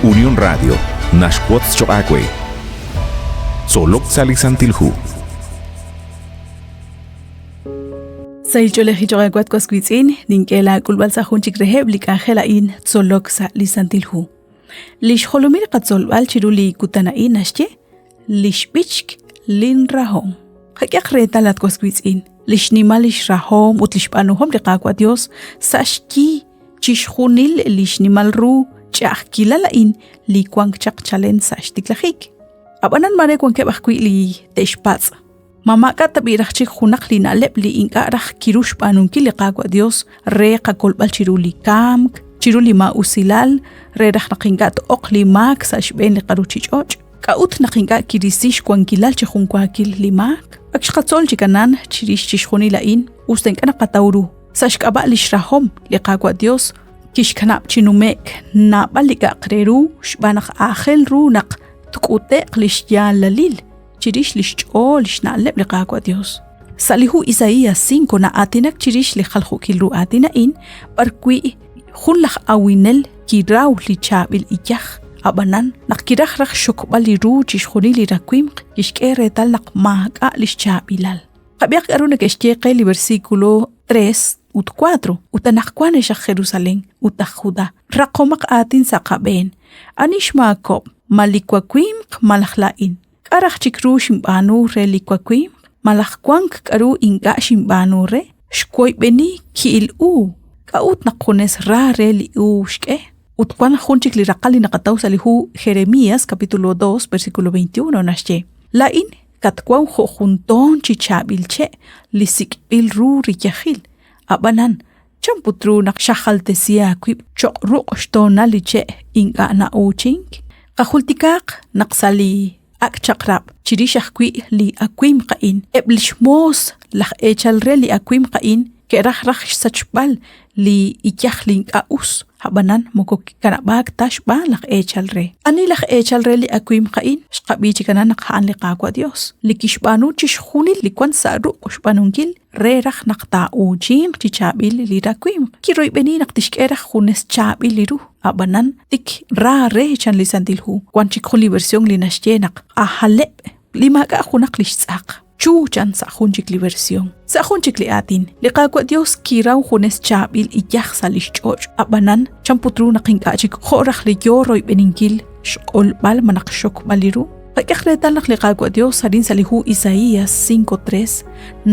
Unión Radio naxwotz choq' aawe. Tzolok sa' li Santil Hu. Sahil ch'oolejil choq' aawe at was wiitz'in, nink'e laak'ulb'al sa' jun chik reheb' li k'anjel a'in Tzolok sa' li Santil Hu. Li xjolomil qatzolb'al chiru li kutan a'in naxye li xb'ichk lin rahom. Qak'ehaq reetal at was wiitz'in, li xnimal lix rahom ut lix b'aanuhom li Qaawa' Dios sa' xyi chixjunil li xnimal ru ch'a'ajkilal a'in li wank chaq chalen sa' xtiklajik. Ab'anan maare wankeb' ajwi' li te'xpatz', Ma maak'a' tab'i' raj chik junaq li na'leb' li ink'a' raj kiru xb'aanunkil li Qaawa' Dios re qakolb'al chiru li kamk, chiru li maa'usilal, re raj naq ink'a' t-oq li maak sa' xb'een li qaruchich'och'? K'a'ut naq ink'a' kirisi xwankilal chi junwaakil li maak? Ak xqatzol chik anan chirix chixjunil a'in, us ta ink'a' naqataw ru. Sa' xk'ab'a' lix rahom li Qaawa' Dios kixkanab' chi nume'k naab'al li k'a'aq re ru xb'aan naq aajel ru naq tk'ute'q li xyaalalil chirix li xch'ool li xna'leb' li Qaawa' Dios. Sa' li hu Isaías 5 na'aatinak chirix li jaljookil ru aatin a'in b'arwi' jun laj awinel kiraw li chaab'il iyaj. Ab'anan, naq kiraj raj xxokb'al li ru chixjunil li rawimq, kixk'e reetal naq maak'a' li xchaab'ilal. Qab'ihaq k'aru neke'xye qe li versículo 3 ut 4. Ut anaqwan ex aj Jerusalén ut aj Judá, raqomaq aatin sa' qab'een. Ani xmaakob'? Ma li wawimq malaj laa'in? K'a' raj chik ru xinb'aanu re li wawimq? Malaj wank k'aru ink'a' xinb'aanu re? Xwoyb'eni ki'il u. K'a'ut naq junes ra re li u xk'e? Ut wank jun chik li raqal li naqataw sa' li hu Jeremías capítulo 2 versículo 21 naxye: Laa'in katwaw jo' jun toon chi chaab'il che' li sik'b'il ru riyajil. Ab'anan, chan put ru naq xajaltesi aawib' cho'q ruq' xtoonal li che' ink'a' na'uuchink? Qajultikaaq naq sa' li Ak' Chaq'rab' chirix ajwi' li awimq a'in, eb' li xmoos laj eechal re li awimq a'in ke'raj raj xsachb'al li iyaj li ink'a' us, ab'anan moko kikanab'aak ta xb'aan laj eechal re. Ani laj eechal re li awimq a'in? Xqab'i chik anan naq a'an li Qaawa' Dios, li kixb'aanu chixjunil li wan sa' ruq' xb'aanunkil re raj naq taa'uuchinq chi chaab'il li rawimq. Kiroyb'eni naq tixk'e raj junes chaab'il li ru, ab'anan tik ra re chan li Santil Hu. Wan chik jun li versión li naxye naq ajaleb' li maak'a' junaq li xtz'aq. Chu chan sa' jun chik li versión. Sa' jun chik li aatin, li Qaawa' Dios kiraw junes chaab'il iyaj sa' lix ch'och', ab'anan chan put ru naq ink'a' chik jo' raj li yoo royb'eninkil xq'olb'al malaj xxokb'al li ru? Qak'ehaq reetal naq li Qaawa' Dios arin sa' li hu Isaías 5:3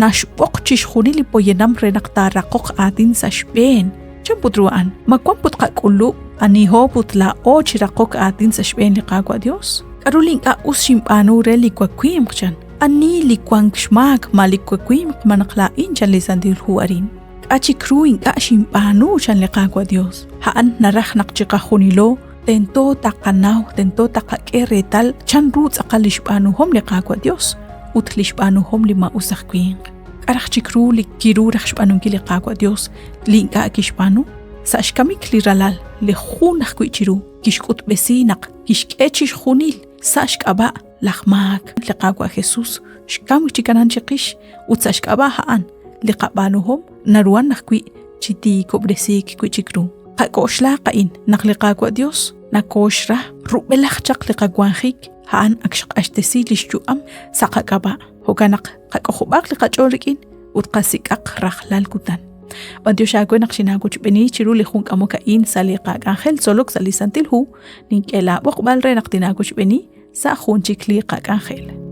naxb'oq chixjunil li poyanam re naq taaraqoq aatin sa' xb'een. Chan put ru a'an? Ma wan put qak'ulub' aniho put laa'o chi raqok aatin sa' xb'een li Qaawa' Dios? K'aru li ink'a' us xinb'aanu re li wawimq chan? Ani li wank xmaak ma li wawimq ma naq laa'in chan li Santil Hu arin? K'a' chik ru ink'a' xinb'aanu chan li Qaawa' Dios? A'an naraj naq chiqajunilo tento taqanaw, tento taqak'e reetal chan ru tz'aqal lix b'aanuhom li Qaawa' Dios ut lix b'aanuhom li maa'us aj winq. K'a' raj chik ru li kiru raj xb'aanunkil li Qaawa' Dios li ink'a' kixb'aanu? Sa' xkamik li Ralal, li jun ajwi' chiru, kixk'utb'esi naq kixk'e chixjunil sa' xk'ab'a' laj maak. Li Qaawa' Jesus xkamk chi kanan chiqix ut sa' xk'ab'a' a'an li qab'aanuhom naruhan ajwi' chi tiikob'resiik wi' chik ru. Qak'oxlaq a'in naq li Qaawa' Dios nakooxra rub'elaj chaq li qawanjik a'an ak xq'axtesi li xyu'am sa' qak'ab'a'. Jo'kan naq qak'ojob'aq li qach'ool rik'in ut qasik'aq rajlal kutan. B'antiox aawe naq xinaawochb'eeni chiru li jun k'amok a'in sa' li qak'anjel tzolok sa' li Santil Hu, nink'e laab'oqb'al re naq tinaawochb'eeni sa' jun chik li qak'anjel.